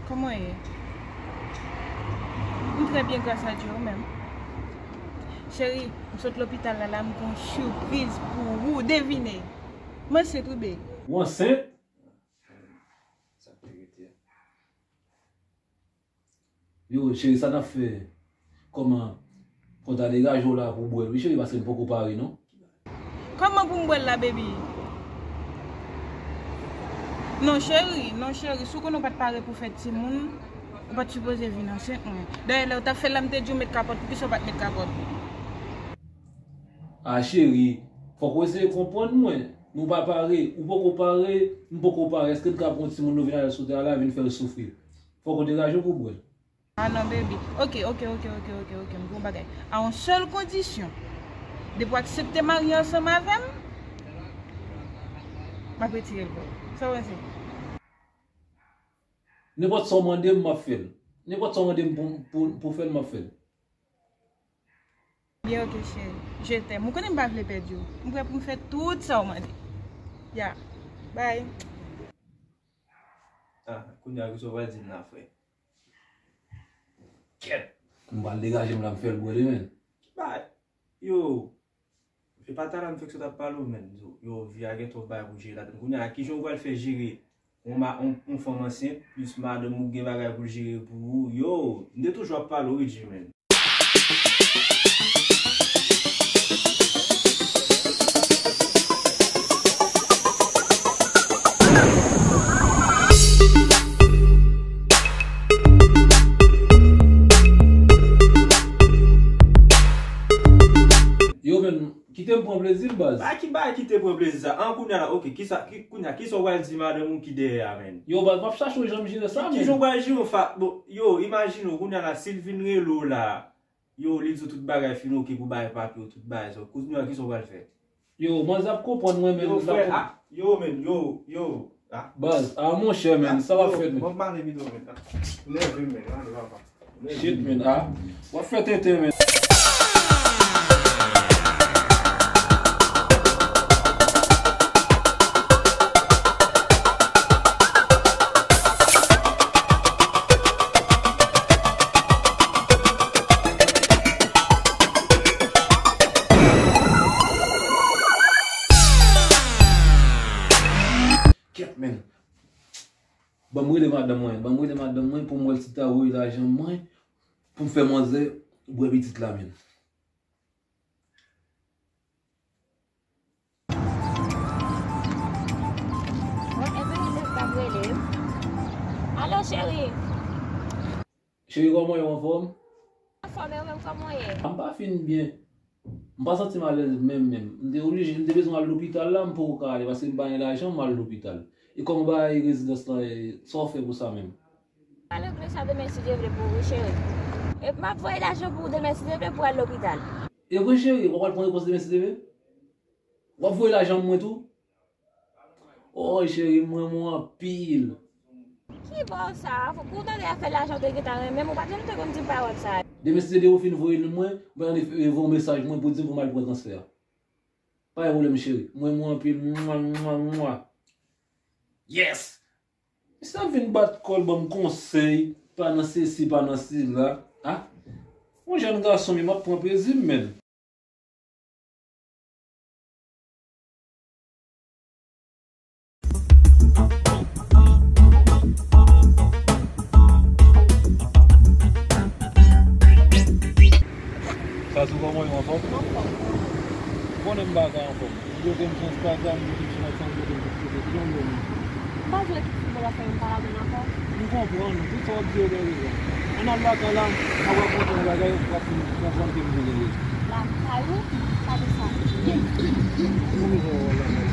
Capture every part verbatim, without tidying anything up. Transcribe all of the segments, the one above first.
Kòman w ye? M trè byen, gras a Dye, ou menm? Cheri, m sot lopital la, la, m gen yon sipriz pou ou. Devine. M ansent, wi, baby. Ou ansent? Sa k te rete a? Yo, cheri, sa n ap fè? Kòman? Fò w ta degaje w la pou w bwè l, wi, cheri, paske m poko pare, non. Kòman pou m bwè l la, baby? Non, cheri, non, cheri, si w konnen w pa t pare pou fè timoun, ou pa t sipoze vin ansent mwen. Dayè, lè w t ap fè l la, m te di w met kapòt, poukisa w pa t met kapòt? A, cheri, fòk ou eseye konprann mwen. Nou pa pare, ou poko pare, m poko pare. Èske n ka pran yon timoun nou vin avè l sou tè a la, vin fè l soufri? Fòk ou degaje w pou w bwè l. Ah non, baby. Ok, ok, ok, ok, ok, ok. M gen yon bagay. A yon sèl kondisyon. Depi w aksepte marye ansanm avè m, m ap retire l pou ou. Sa w panse? Nenpòt sa w mande m, m ap fè l. Nenpòt sa w mande m pou, pou, pou fè l, m ap fè l. Byen, ok, cheri. Je t'aime. Ou konnen m pa vle pèdi w. M prè pou m fè tout sa w mande. Ya. Bye. Ah, kounye a, kisa w pral di m la, frè? Kèt! M pral degaje m la, m fè l bwè li, menn. Ki bagay? Yo, se pa talè m fèk sot ap pale w, menn. Yo, yo, vi a gen twòp bagay pou jere ladann. Kounye a, kijan w pral fè jere yon ma-, yon, yon fanm ansent, plis madanm ou gen bagay pou l jere pou ou? Yo, m te toujou ap pale w, wi, G, menn. Yo, menn, kite m pran plezi m, baz. Ba ki bay kite pran plezi sa? An, kounye a la, ok, kisa, ki, kounye a, kisa w pral di madanm ou ki dèyè a, menn? Yo, baz, m ap chache yon jan m jere sa, menn. Kijan w pral jere yon fa-, bon, yo, imajine w, kounye a la, si l vin rele w la, yo, li di w tout bagay fin ok pou bay papye w, tout bagay sa. Kounye a, kisa w pral fè? Yo, manzè ap konprann mwen, menn. Yo, frè, ah, yo, menn, yo, yo, ah. Baz, ah, monchè, menn, sa w ap fè, menn? Bon, m pale pito, menn. Ou nève m, menn, ah, papa. Shit, menn, ah. W ap fè tenten, menn. Kèt, menn. Ban m rele madanm mwen, ban m rele madanm mwen pou m wè si l ta voye lajan mwen pou m fè manzè bwè pitit la, menn. Bon, e vini lè k ap rele. Alo, cheri. Cheri, kòman w ye, w anfòm? Anfòm, e ou menm, kòman w ye? M pa fin byen. M pa santi m alèz menm, menm. M te oblije, m te bezwen al lopital la, m poko ka ale paske m pa gen lajan, m al lopital. E kòman bagay rezidans lan, e, sa w fè pou sa menm? Al regle sa demen si Dye vle pou ou, wi, cheri. E m ap voye lajan pou ou demen si Dye vle pou w al lopital. E vre, cheri, w ap al pran repons demen si Dye vle? W ap voye lajan mwen tou? Oh, cheri, m renmen w anpil. Ki bò sa? Fòk ou tande afè lajan w te gentan renmen m, ou pa t janm te konn di m pawòl sa. Demen si Dye vle ou fin voye l mwen, mwen voye yon mesaj mwen pou di m pou m al pran transfè a. Pa gen pwoblèm, cheri. M renmen w anpil. Mwa, mwa, mwa. Yes! Misye ap vin bat kò l, ban m konsèy, pa nan sesi, pa nan sela. Ah? Yon jèn gason, men m ap pran plezi m, menn. Sa sou kòman yo anfòm? Anfòm. Ou konnen m bagay anfòm. M bloke m sou Instagram, m bloke m sou WhatsApp, m bloke m sou Facebook. Kijan w vle m? M pa vle ekip foutbòl ap fè yon pale avè m ankò. M konprann ou. Tout sa w ap di yo gen rezon. Ann al lakay la, m ap rakonte yon bagay, w ap fin konprann ke m te gen rezon. Lakay ou? Sa te sa. Ou bezwen wè w lakay ou?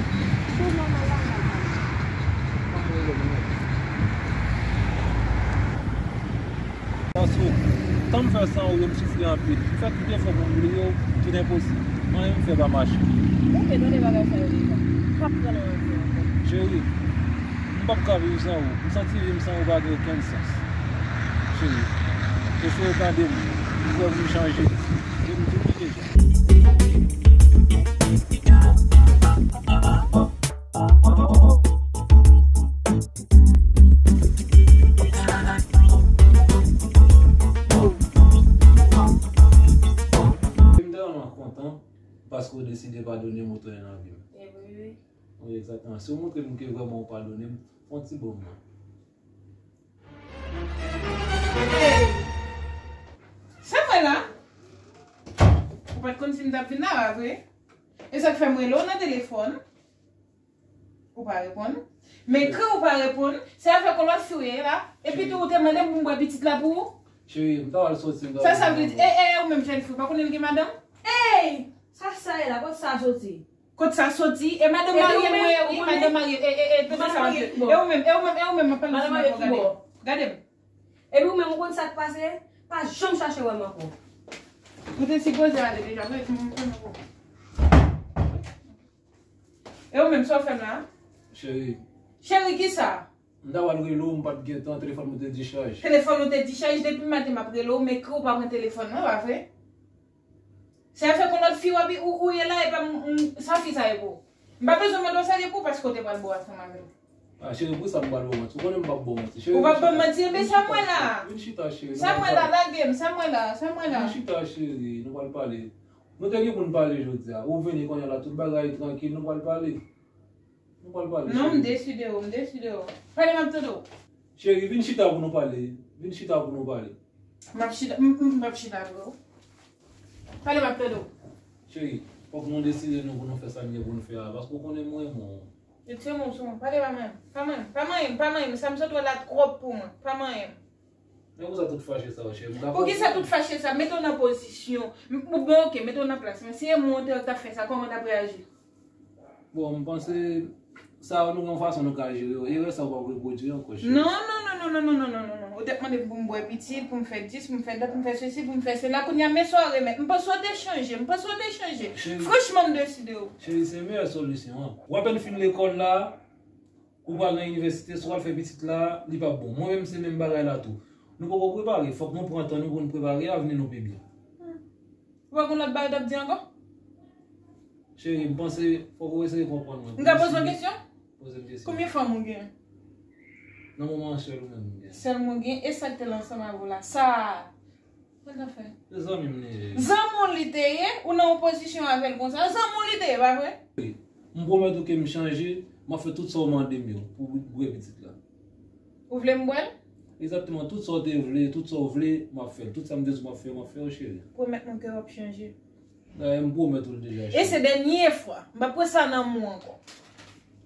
Tou nòmal la, m al lakay ou. Pa gen pwoblèm, non. Paske, tan m fè san ou yo, m soufri anpil. M fè tout efò pou m bliye w, tout enposib. Anyen m fè pa mache. Ou te tande bagay sa yo deja. M p ap pran nan manti ankò. Cheri, m p ap ka viv san ou. M santi vi m san ou pa gen okenn sans. Cheri, eseye tande m. M prè pou m chanje. E m di w li deja. deside padone m, ou tounen nan vi m. E vre, wi. Wi, egzakteman. Si w montre m ke vrèman ou padone m, fè yon ti bon mwen. Sa m wè la? Ou pa t konn si m t ap vin la, pa vre? E sa k fè m rele w nan telefòn. Ou pa reponn. M ekri w, ou pa reponn. Se avèk yon lòt fi w ye la. Epi tou, ou te mande m pou m bwè pitit la pou ou. Cheri, m ta pral soti, m ta... Sa sa vle di? E, e, ou menm jèn fi, ou pa konnen l gen madanm? Ey! Sa sa ye la? Kot sa soti? Kot sa soti? E madanm marye m ye, wi, madanm marye. E, e, e, tande sa m ap di. E ou menm, e ou menm, e ou menm, m ap pale douseman avè w, gade m. Gade m. Epi ou menm, ou konn sa k pase? Pa janm chache wè m ankò. Ou te sipoze ale deja, vre, m, m, m, m. E ou menm, sa w fè m la? Cheri. Cheri, kisa? M ta pral rele w, m pa t gen tan, telefòn mwen te dichaj. Telefòn ou te dichaj, depi maten m ap rele w, m ekri w, ou pa pran telefòn mwen, pa vre? Se avèk yon lòt fi w ap, ou, ou ye la, epa m, m, sa fi sa ye pou ou? M pa bezwen mande w sa li ye pou ou, paske w te pral bo ansanm avè l. Ah, cheri, pou sa m pral ba w manti? Ou konnen m p ap ba w manti, cheri. Ou p ap ban m manti, enben sa m wè la. Vin chita, cheri. Sa m wè la, lage m, sa m wè la, sa m wè la. Vin chita, cheri, nou pral pale. Nou te gen pou n pale jodi a. Ou vini kounye a la, tout bagay trankil, nou pral pale. Nou pral pale, cheri. Non, m deside w, m deside w. Pale, m ap tande w. Cheri, vin chita pou nou pale. Vin chita pou nou pale. M ap chita, m, m, m ap chita avè w. Pale, m ap tande w. Cheri, fòk nou deside nou pou nou fè sa n gen pou n fè a, paske w konnen m renmen w. Retire men w sou mwen. Pale, pa manyen m. Pa manyen m, pa manyen m, pa manyen m. Sa m sot wè la twòp pou mwen. Pa manyen m. Men pou sa tout fache sa yo, cheri? M dakò. Poukisa tout fache sa? Mete w nan pozisyon. M, bon, ok, mete w nan plas mwen. Si e mwen w te, w t ap fè sa, kòman w t ap reyaji? Bon, m panse sa yo, nou gen yon fason nou ka jere yo. Erè sa yo p ap repwodui ankò, cheri. Non, non, non. Ou te ap mande m pou m bwè pitit, pou m fè dis, pou m fè dat, pou m fè sesi, pou m fè sela. Kounye a, men sa w remèt. M panse w te chanje, m panse w te chanje. Cheri. Franchman, m deside w. Cheri, se meyè solisyon an. W apèn fin lekòl la, ou pral nan inivèsite, si w al fè pitit la, li p ap bon. Mwen menm, se menm bagay la tou. Nou poko prepare, fòk nou pran tan nou pou n prepare avni nou pi byen. Hmm. Ou pa gon lòt bagay w t ap di ankò? Cheri, m panse fòk ou eseye konprann mwen. M ka poze w kesyon? Poze m kesyon. Konbyen fanm ou gen? Nan moman an, sèl ou menm m gen. Sèl mwen gen, e sa k te la ansanm avè w la? Sa a. Sa l t ap fè? Se zanmi m li ye. Zanmi w li te ye? Ou nan yon pozisyon avè l konsa? Zanmi w li te ye, pa vre? M pwomèt ou ke m chanje, m ap fè tout sa w mande m yo pou w bwè pitit la. Ou vle m bwè l? Egzakteman, tout sa w te vle, tout sa w vle, m ap fè l. Tout sa m te di w m ap fè, m ap fè yo, cheri. Pwomèt mwen ke w ap chanje. Dayè, m pwomèt ou l deja, cheri. E se dènye fwa. M p ap pran sa nan men w ankò.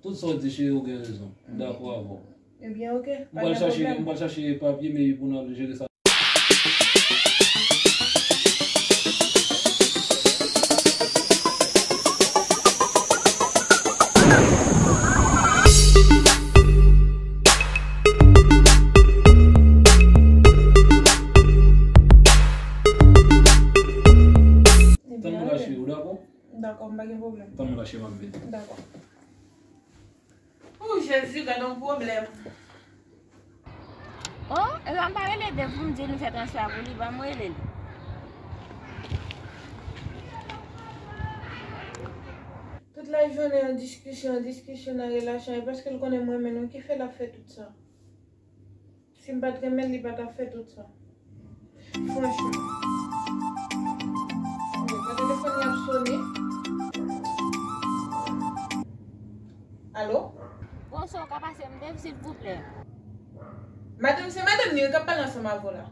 Tout sa w di, cheri, ou gen rezon. M dakò avè w. Ebyen, ok. M pral chache, m pral chache papye, men pou n al jere sa. Tann mwen la, cheri, ou dakò? Dakò, m pa gen pwoblèm. Tann mwen la, cheri, m ap vini. Dakò. O Jezi, gad yon pwoblèm. O, epa m pa rele Dev pou m di l m fè transfè a pou li, ban m rele l. Tout lajounen an diskisyon, an diskisyon nan relasyon, e paske l konnen m renmen l, ki fè l ap fè tout sa? Si m pa t renmen l, li pa t ap fè tout sa. Franchman. Bon, telefòn li ap sone. Alo? Bonswa, w ka pase m Dev, silvouplè? Madanm, se madanm li wi k ap pale ansanm avè w la.